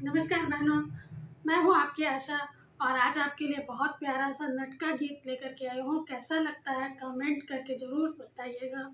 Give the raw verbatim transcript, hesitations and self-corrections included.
नमस्कार बहनों, मैं हूँ आपकी आशा और आज आपके लिए बहुत प्यारा सा नटका गीत लेकर के आई हूँ। कैसा लगता है, कमेंट करके ज़रूर बताइएगा।